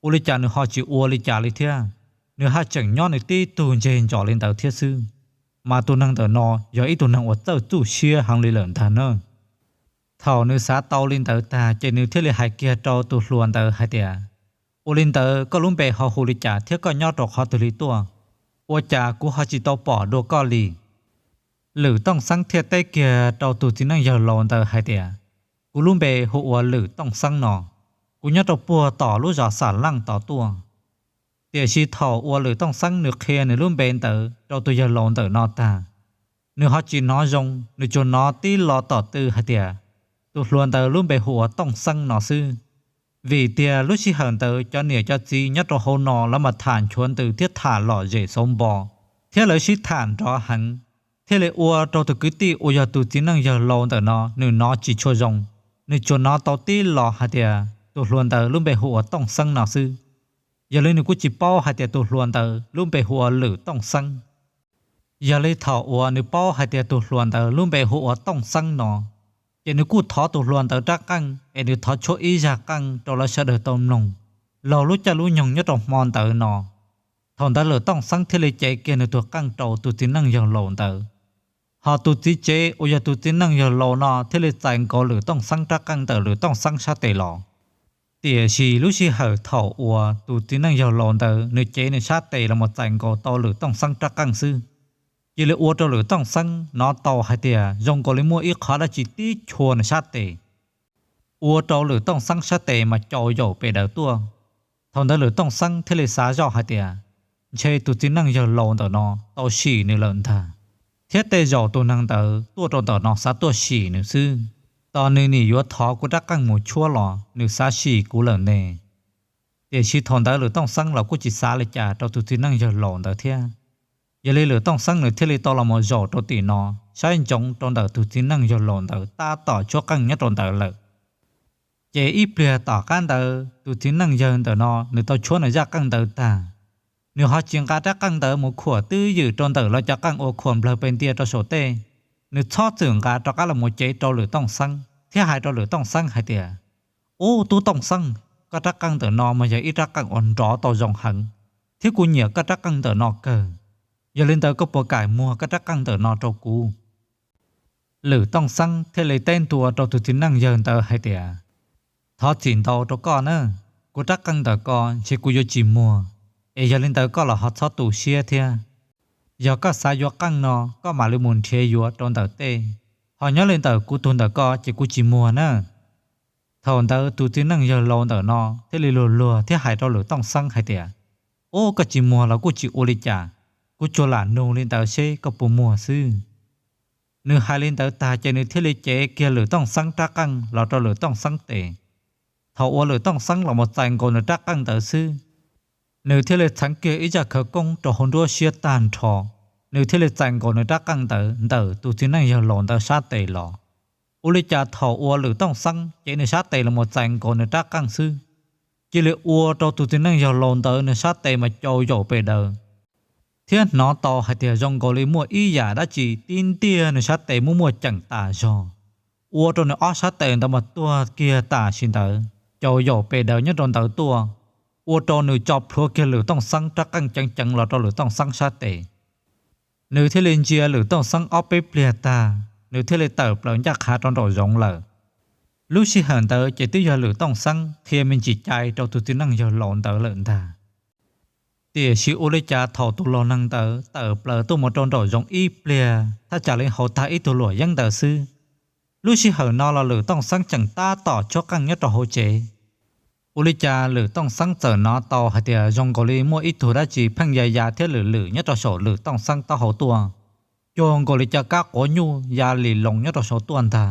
ua li cas nws ho tsis ua li cas li thiab? Nws haj tseem nyob nws tib tug ntseg ntsos li ntawd thiab xwb. Mas tus neeg ntawm no yog ib tug neeg uas txawj txuj siab heev li lawm ntag na. Thaum nws xav tau li ntawd tag ces nws thiaj li hais kiag rau tus hluas ntawd hais tias, ua li ntawd koj lub npe ho hu li cas thiab koj nyob rau qhov twg li tuaj? Ua cas kuv ho tsis tau pom dua koj li? Lwm Tooj Xeeb thiaj teb kiag rau tus txiv neej yawg laus ntawd hais tias, kuv lub npe hu ua Lwm Tooj Xeeb no, kuv nyob rau puag tom lub zos Xam Leej tod tuaj. Tiam sis thaum uas Lwm Tooj Xeeb nws qhia nws lub npe ntawd rau tus yawg laus ntawm no tag, nws ho tsis hnov zoo, nws tsuas hnov tib lo tom tw hais tias, tus hluas ntawd lub npe hu ua Tooj Xeeb no xwb. Vim tias lub sij hawm ntawd cov niam cov txiv nyob rau hauv no lawv mas tham nchuav ntws thiab tham lom zem xauv npo, thiab lawv sib tham nrov heev, thiaj li ua rau tus kwv tij uas yog tus txiv neej yawg laus ntawm no nws hnov tsis tshua zoo. Nws tsuas hnov tau tib lo hais tias, tus hluas ntawd lub npe hu ua Tooj Xeeb no xwb. Yog li nws kuj tsis paub hais tias tus hluas ntawd lub npe hu ua Lwm Tooj Xeeb. Yog li thaum uas nws paub hais tias tus hluas ntawd lub npe hu ua Tooj Xeeb no, ces nws kuj thov tus hluas ntawd rab qeej es nws thov tshuab ib zaj qeej rau lawv sawv daws tau mloog laug lub caij lub nyoog nyob rau hmo ntawd no. Thaum ntawd Lwm Tooj Xeeb thiaj li cev kiag nws tus qeej rau tus txiv neej yawg laus ntawd. Hos tus txiv tsev uas yog tus txiv neej yawg laus no thiaj li txais nkaus Lwm Tooj Xeeb rab qeej ntawm Lwm Tooj Xeeb sab tes los. Tiam sis lub sij hawm thaum uas tus txiv neej yawg laus ntawd nws cev nws sab tes los mus txais nkaus tau Lwm Tooj Xeeb rab qeej xwb, cia li ua rau Lwm Tooj Xeeb hnov tau hais tias zoo nkaus li muaj ib qho dab tsi tib chua nws sab tes, ua rau Lwm Tooj Xeeb sab tes mas cau yaum pes daws tuaj. Thaum ntawd Lwm Tooj Xeeb thiaj li xav zoj hais tias ntshe tus txiv neej yawg laus ntawm no tau sim nws lawm ntag, thiab tej zaum tus neeg ntawd tuaj rau ntawm no xav tuaj sim nws xwb. Tos nws nim yuav thov kuv rab qeej mus tshuab los nws xav sim kuv lawm ne. Tiam sis thaum ntawd Lwm Tooj Xeeb los kuj tsis xav li cas rau tus txiv neej yawg laus ntawd thiab. Yog li Lwm Tooj Xeeb nws thiaj li tau los mus zaum rau tim no, saib ntsoov rau ntawm tus txiv neej yawg laus ntawd tab tom tshuab qeej nyob rau ntawd lawm. Ces ib pliag tom qab ntawd tus txiv neej yawg ntawm no nws tau tshuab nws zaj qeej ntawd tag, nws ho tsis nqa rab qeej ntawd mus khuam twj ywm rau ntawm lawv cov qeej uas khuam nplawg pes ntia rau saum tej. Nws txhob txwm nqa rov qab los mus cev rau Lwm Tooj Xeeb thiab hais rau Lwm Tooj Xeeb hais tias, Ub, tub Tooj Xeeb, koj rab qeej ntawm no mas yog ib rab qeej uas nrov tau zoo heev, thiab kuv nyiam koj rab qeej ntawm no kawg. Yog li ntawd koj puas kam muag koj rab qeej ntawm no rau kuv? Lwm Tooj Xeeb thiaj li teb ntua rau tus txiv neej yawg ntawd hais tias, Thov txim ntau rau koj na, kuv rab qeej ntawm ko ntshe kuv yuav tsis muag, es yog li ntawd koj los ho txhob tu siab thiab. Yog koj xav yuav qeej no koj mam li mus nrhiav yuav rau ntawm tej, ho nyob li ntawm kuv tus ntawm ko ces kuv tsis muag na. Thaum ntawd tus txiv neej yawg laus ntawm no thiaj li luag luag thiab hais rau Lwm Tooj Xeeb hais tias, Ub, koj tsis muag los kuj tsis ua li cas, kuv tsuas lam nug li ntawd seb koj puas muag xwb. Nws hais li ntawd tag ces nws thiaj li cev kiag Lwm Tooj Xeeb rab qeej los rau Lwm Tooj Xeeb tes. Thaum uas Lwm Tooj Xeeb los mus txais nkaus nws rab qeej ntawd xwb, nws thiaj li txheev kiag ib zaj khawv koob rau hauv nruab siab tag nrho, nws thiaj li txais nkaus nws rab qeej ntawd ntawm tus txiv neej yawg laus ntawd sab tes los. Ua li cas thaum uas Lwm Tooj Xeeb cev nws sab tes los mus txais nkaus nws rab qeej xwb, cia li ua rau tus txiv neej yawg laus ntawd nws sab tes mas cau yaum pes daws, thiab hnov tau hais tias zoo nkaus li muaj ib yam dab tsi tib ntiag nws sab tes muaj muaj ceem tas zog, ua rau nws ob sab tes ntawd mas tuag kiag tam sim ntawd, cau yaum pes daws nyob rau ntawd tuaj, ua rau nws tso plhuav kiag Lwm Tooj Xeeb rab qeej ceev ceev los rau Lwm Tooj Xeeb sab tes. Nws thiaj li ntsia Lwm Tooj Xeeb ob peb pliag tag, nws thiaj li tawm plaws ncaj qha rau nraum zoov lawm. Lub sij hawm ntawd ces twb yog Lwm Tooj Xeeb qhia me ntsis cai rau tus txiv neej yawg laus ntawd lawm ntag. Tiam sis ua li cas thaum tus laus neeg ntawd tawm plaws tuaj mus rau nraum zoov ib pliag thaj tsam li hauv tag ib tug luam yeeb ntawd xwb, lub sij hawm no los Lwm Tooj Xeeb tseem tab tom tshuab qeej nyob rau hauv tsev. Ua li cas Lwm Tooj Xeeb txawm hnov tau hais tias zoo nkaus li muaj ib tug dab tsi pheej ya ya thiab lwm lwm nyob rau saum Lwm Tooj Xeeb taub hau tuaj, cuag nkaus li cov kab quav nyuj ya li loos nyob rau saud tuaj ntag.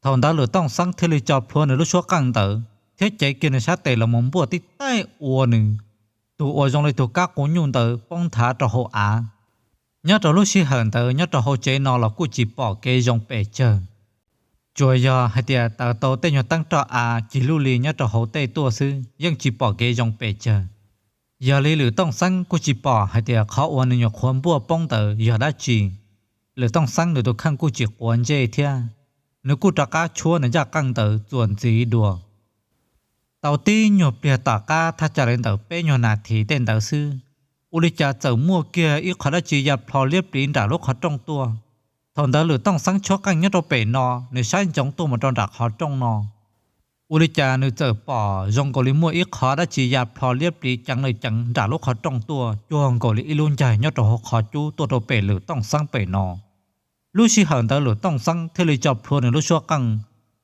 Thaum ntawd Lwm Tooj Xeeb thiaj li tso plhuav nws lub suab qeej ntawd thiab cev kiag nws sab tes los mus npuaj tib taig ua nws tus uas zoo li tus kab quav nyuj ntawd poob nthav rau hauv av. Nyob rau lub sij hawm ntawd nyob rau hauv tsev no los kuj tsis pom kev zoo pes tsawg, tsuas yog hais tias taws tau tej nyuag teeb roj av cig luj li nyob rau hauv tej tuaj xwb, yeej tsis pom kev zoo pes tsawg. Yog li Lwm Tooj Xeeb kuj tsis pom hais tias qhov uas nws nyuam qhuav npuaj poob ntawd yog dab tsi. Lwm Tooj Xeeb nws tus kheej kuj tsis quav ntsej thiab, nws kuj rov qab tshuab nws zaj qeej ntawd txuas ntxiv dua. Tau tib nyuag pliag tom qab thaj tsam li ntawm peb nyuag nas this tej ntawd xwb, ua li cas txawm muaj kiag ib qho dab tsi ya plho liab pliv nram lub qhov rooj tuaj. Thaum ntawd Lwm Tooj Xeeb tshuab qeej nyob rau pem no, nws saib ntsoov tuaj mus rau nram qhov rooj no, ua li cas nws txawm pom zoo nkaus li muaj ib qho dab tsi ya plho liab pliv ceev li ceev nram lub qhov rooj tuaj cuag nkaus li ib lub ncaig nyob rau hauv qhov cub tuaj rau pem Lwm Tooj Xeeb pem no. Lub sij hawm ntawd Lwm Tooj Xeeb thiaj li tso plhuav nws lub suab qeej,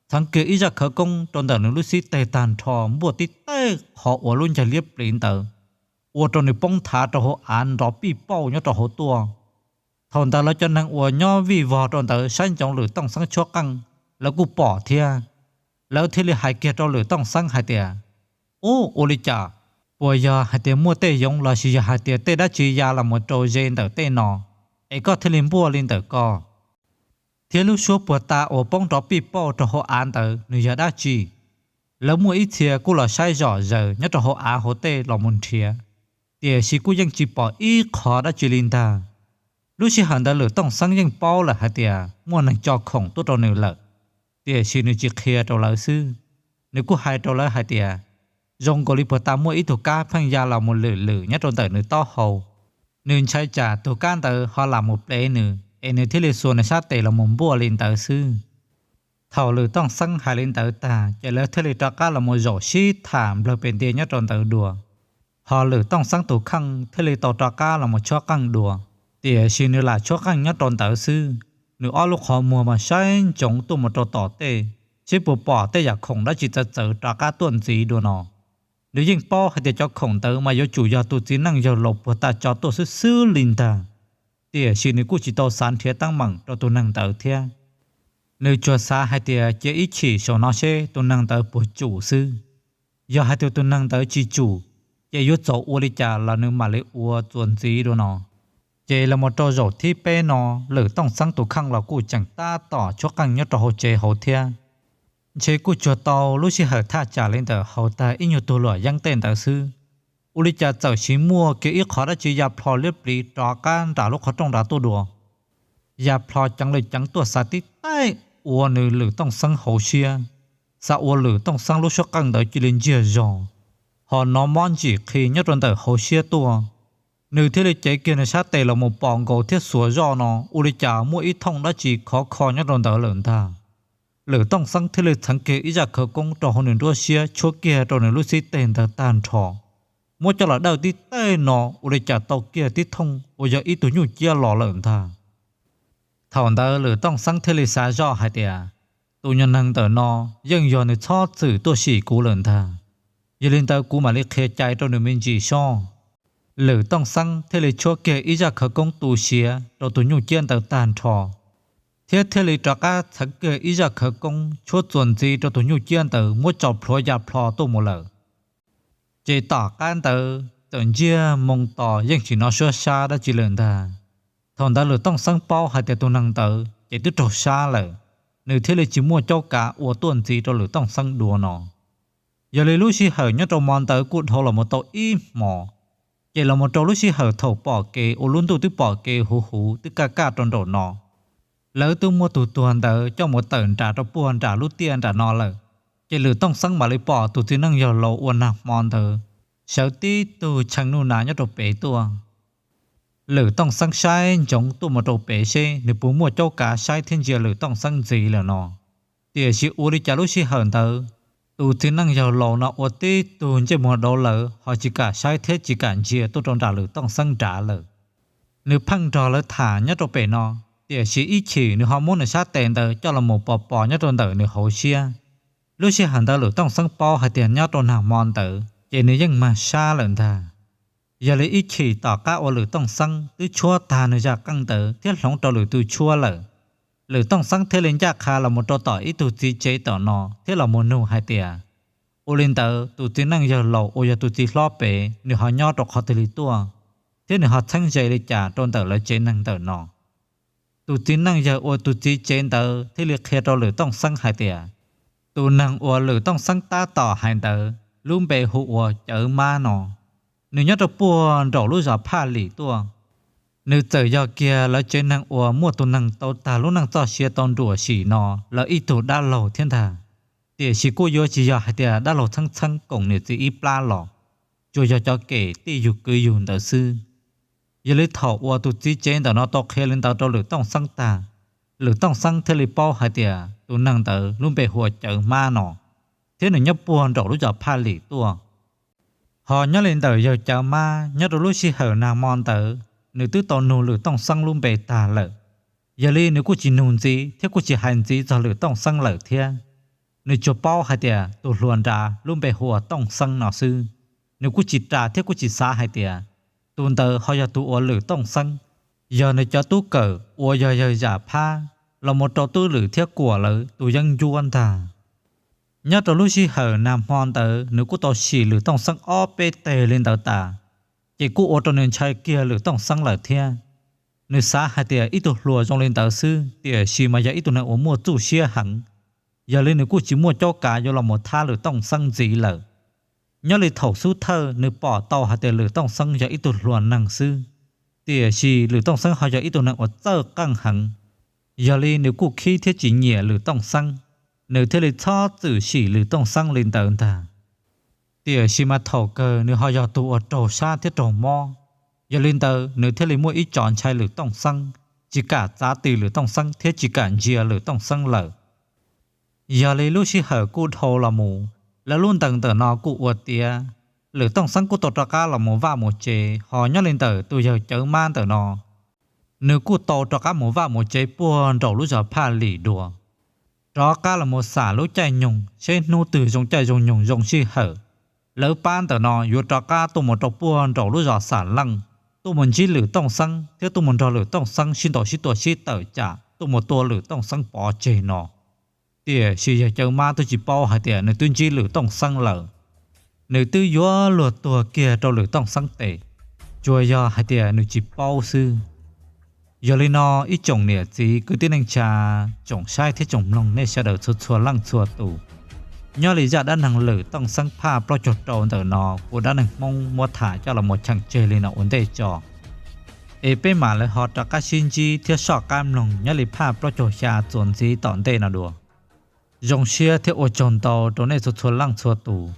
txheev kiag ib zaj khawv koob rau ntawm nws lub xib teg tag nrho npuaj tib taig qhov uas lub ncaig liab pliv ntawd, ua rau nws poob nthav rau hauv av nrov pij pauj nyob rau hauv tuaj. Thaum ntawd lawv cov neeg uas nyob vij vog rau ntawd saib ntsoov Lwm Tooj Xeeb tshuab qeej, lawv kuj pom thiab. Lawv thiaj li hais kiag rau Lwm Tooj Xeeb hais tias, Ub, ua li cas? Puas yog hais tias muaj tej yoov lossis yog hais tias tej dab tsi ya los mus rau ze ntawm tej no, es koj thiaj li npuaj li ntawm ko? Thiab lub suab puag ta uas poob nrov pij pauj rau hauv av ntawd nws yog dab tsi? Lawv muaj ib txhia kuj los saib zom zaws nyob rau hauv av hauv tej los mus nrhiav, tiam sis kuj yeej tsis pom ib qho dab tsi li ntag. Lub sij hawm ntawd Lwm Tooj Xeeb yeej paub lawm hais tias muaj neeg tso khoom tuaj rau nws lawm, tiam sis nws tsis qhia rau lawv xwb. Nws kuj hais rau lawv hais tias zoo nkaus li puag ta muaj ib tug kab pheej ya los mus lwm lwm nyob rau ntawm nws taub hau. Nws ntshai tsam tus kab ntawd ho lam mus plev nws es nws thiaj li xuas nws sab tes los mus npuaj li ntawd xwb. Thaum Lwm Tooj Xeeb hais li ntawd tag ces lawv thiaj li rov qab los mus zaum sib tham nplawg pes ntia nyob rau ntawd dua. Ho Lwm Tooj Xeeb tus kheej thiaj li tau rov qab los mus tshuab qeej dua, tiam sis nws lam tshuab qeej nyob rau ntawd xwb. Nws ob lub qhov muag mas saib ntsoov tuaj mus rau tom tej, seb puas pom tej yam khoom dab tsi txawv txawv rov qab tuaj ntxiv dua no. Nws yeej paub hais tias cov khoom ntawd mas yuav tsum yog tus txiv neej yawg laus puag ta tso tuaj xwb xwb li ntag, tiam sis nws kuj tsis tau xav nrhiav teeb meem rau tus neeg ntawd thiab. Nws tsuas xav hais tias cia ib chim saum no seb tus neeg ntawd puas tsum xwb. Yog hais tias tus neeg ntawd tsis tsum, ces yuav txaus ua li cas los nws mam li ua txuas ntxiv dua no. Ces los mus rau zaum thib peb no, Lwm Tooj Xeeb tus kheej los kuj tseem tab tom tshuab qeej nyob rau hauv tsev hauv thiab. Ntshe kuj tsuag tau lub sij hawm thaj tsam li ntawm haus tag ib nyuag tug luam yeeb tej ntawd xwb, ua li cas txawm siv muaj kiag ib qho dab tsi ya plho liab pliv rov qab nram lub qhov rooj nrad tuaj dua. Ya plho ceev li ceev tuaj xav tib taij ua nws Lwm Tooj Xeeb hauv siab, xav ua Lwm Tooj Xeeb lub suab qeej ntawd cia li ntsiag zog, ho nov mob ntsim qhi nyob rau ntawm hauv siab tuaj. Nws thiaj li cev kiag nws sab tes los mus pom nkaus thiab xuas zoj no, ua li cas muaj ib thooj dab tsi khov kho nyob rau ntawd lawm ntag. Lwm Tooj Xeeb thiaj li txheev kiag ib zaj khawv koob rau hauv nws nruab siab tshuab kiag rau nws lub xib teg ntawd tag nrho, muab coj los dawj tib taij no ua li cas tau kiag tib thooj uas yog ib tug nyuj ciab los lawm ntag. Thaum ntawd Lwm Tooj Xeeb thiaj li xav zoj hais tias, tus nyuag neeg ntawm no yeej yog nws txhob txwm tuaj sim kuv lawm ntag, yog li ntawd kuv mam li qhia cai rau nws me ntsis soj. Lwm Tooj Xeeb thiaj li tshuab kiag ib zaj khawv koob tu siav rau tus nyuj ciab ntawd tag nrho, thiab thiaj li rov qab txheev kiag ib zaj khawv koob tshuab txuas ntxiv rau tus nyuj ciab ntawd muab tso plhuav ya plho tuaj mus lawm. Ces tom qab ntawd txawm ntsiag moo tos yeej tsis hnov suab sab dab tsi lawm ntag. Thaum ntawd Lwm Tooj Xeeb paub hais tias tus neeg ntawd ces twb raug sab lawm, nws thiaj li tsis muaj caub kav ua tuaj ntxiv rau Lwm Tooj Xeeb dua no. Yog li lub sij hawm nyob rau hmo ntawd kuj dhau los mus tau ib hmos, ces los mus rau lub sij hawm thaum pom kev uas lub ntuj twb pom kev huv huv twb kaj kaj rau nraum no, lawv twb muab tus tuag ntawd coj mus tawm nram rau puag nram lub tiaj nram no lawm. Ces Lwm Tooj Xeeb mam li pom tus txiv neej yawg laus uas nag hmo ntawd sawv tib tug tshee nuj nas nyob rau pem tuaj. Lwm Tooj Xeeb saib ntsoov tuaj mus rau pem seb nws puas muaj caub kav saib thiab ntsia Lwm Tooj Xeeb ntxiv lawm no. Tiam sis ua li cas lub sij hawm ntawd, tus txiv neej yawg laus no ua tib tug ntsej muag dauv lawm ho tsis kam saib thiab tsis kam ntsia tuaj rau nram Lwm Tooj Xeeb nrad lawm. Nws pheej nrog lawv tham nyob rau pem no, tiam sis ib chim nws ho muab nws sab tes ntawd coj los mus pos pos nyob rau ntawm nws hauv siab. Lub sij hawm ntawd Lwm Tooj Xeeb paub hais tias nyob rau nag hmo ntawd ces nws yeej mag sab lawm ntag. Yog li ib chim tom qab uas Lwm Tooj Xeeb twb tshuab tag nws zaj qeej ntawd thiab hloov rau lwm tus tshuab lawm, Lwm Tooj Xeeb thiaj li ncaj qha los mus rau tom ib tug txiv tsev tom no thiab los mus nug hais tias, ua li ntawd tus txiv neej yawg laus uas yog tus txiv hlob pem nws ho nyob rau qhov twg li tuaj, thiab nws ho txheeb ze li cas rau ntawm lawv tsev neeg ntawm no? Tus txiv neej yawg uas tus txiv tsev ntawd thiaj li qhia rau Lwm Tooj Xeeb hais tias, tus neeg uas Lwm Tooj Xeeb tab tom hais ntawd lub npe hu ua Cawv Mab no. Nws nyob rau puag nraum lub zos Phaj Lim tuaj. Nws txawm yog kiag lawv tsev neeg uas muaj tus neeg tau tag lub neej txoj sia tau nruam sim no lawv ib tug dab laug thiab ntag. Tiam sis kuj yuav tsis yog hais tias dab laug txheeb txheeb koom niam txiv ib plab los, tsuas yog cov kem tij yug kwv yug ntawd xwb. Yog li thaum uas tus txiv tsev ntawm no tau qhia li ntawd rau Lwm Tooj Xeeb tag, Lwm Tooj Xeeb thiaj li paub hais tias tus neeg ntawd lub npe hu ua Cawv Mab no, thiab nws nyob puag nraum lub zos Phaj Lim tuaj. Ho nyob li ntawm yawg Cawv Mab nyob rau lub sij hawm nag hmo ntawd nws twb tau nug Lwm Tooj Xeeb lub npe tag lawm. Yog li nws kuj tsis nug ntxiv thiab kuj tsis hais ntxiv txog Lwm Tooj Xeeb lawm thiab. Nws tsuas paub hais tias tus hluas nrad lub npe hu ua Tooj Xeeb no xwb. Nws kuj tsis ras thiab kuj tsis xav hais tias tus ntawd ho yog tus uas Lwm Tooj Xeeb, yog nws cov tub kawm uas yog yawg Zam Phab los mus rau Tub Lwm thiab Kuam lawv tus yeeb ncuab ntag. Nyob rau lub sij hawm nag hmo ntawd nws kuj tau sim Lwm Tooj Xeeb ob peb teg li ntawd tas, ces kuj ua rau nws ntshai kiag Lwm Tooj Xeeb lawm thiab. Nws xav hais tias ib tug hluas zoo li ntawd xwb tiam sis mas yog ib tug neeg uas muaj txuj siab heev. yog li nws kuj tsis muaj cuab kav yuav los mus thab Lwm Tooj Xeeb ntxiv lawm. Nyob li thaum xub thawj nws pom tau hais tias Lwm Tooj Xeeb yog ib tug hluas neeg xwb, tiam sis Lwm Tooj Xeeb ho yog ib tug neeg uas txawj qeej heev, yog li nws kuj khib thiab tsis nyiam Lwm Tooj Xeeb, nws thiaj li txhob txwm sim Lwm Tooj Xeeb li ntawd ntag. Tiam sis mas thaum kawg nws ho yog tus uas raug sab thiab raug mob, yog li ntawd nws thiaj li muaj ib co ntshai Lwm Tooj Xeeb, tsis kam txav tis Lwm Tooj Xeeb thiab tsis kam ntsia Lwm Tooj Xeeb lawm. Yog li lub sij hawm kuj dhau los mus, lawv lub ntees ntawm no kuj ua tiav, Lwm Tooj Xeeb kuj tau rov qab los mus vaj mus tsev, ho nyob li ntawm tus yawg Cawv Mab ntawm no, nws kuj tau rov qab mus vaj mus tsev puag nraum lub zos Phaj Lim dua, rov qab los mus xam lub caij nyoog seb hnub twg zoo caij zoo nyoog zoo sij hawm, lawv pab ntawm no yuav rov qab tuaj mus rau puag nraum lub zos Xam Leej, tuaj mus ntsib Lwm Tooj Xeeb thiab tuaj mus nrog Lwm Tooj Xeeb sib ntaus sib tua sib tawm tsam tuaj mus tua Lwm Tooj Xeeb pov tseg no. Tiam sis yawg Cawv Mab twb tsis paub hais tias nws twb ntsib Lwm Tooj Xeeb lawm, nws twb yuav luag tuag kiag rau Lwm Tooj Xeeb tes, tsuas yog hais tias nws tsis paub xwb. Yog li no, ib tsoom niam txiv kwv tij neej tsa, tsoom saib thiab tsoom mloog nej sawv daws txhua txhua leej txhua tus, nyob li zaj dab neeg Lwm Tooj Xeeb phaj plaub caug rau ntawm no kuj dab neeg Hmoob muab tham coj los mus cheem tseg li no ua ntej tso, es peb mam li ho rov qab sib ntsib thiab soj qab mloog nyob li phaj plaub caug xya txuas ntxiv tom ntej no dua. Zoo siab thiab ua tsaug ntau rau nej txhua txhua leej txhua tus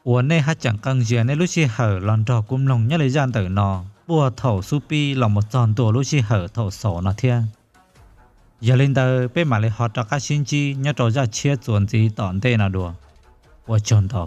uas nej haj tseem qee zias nej lub sij hawm los nrog kuv mloog nyob li zaj ntawm no puag thaum xub pib los mus txog ntua lub sij hawm thaum xaus no thiab. Yog li ntawd peb mam li ho rov qab sib ntsib nyob rau zaj tshiab txuas ntxiv tom ntej no dua. Ua tsaug ntau.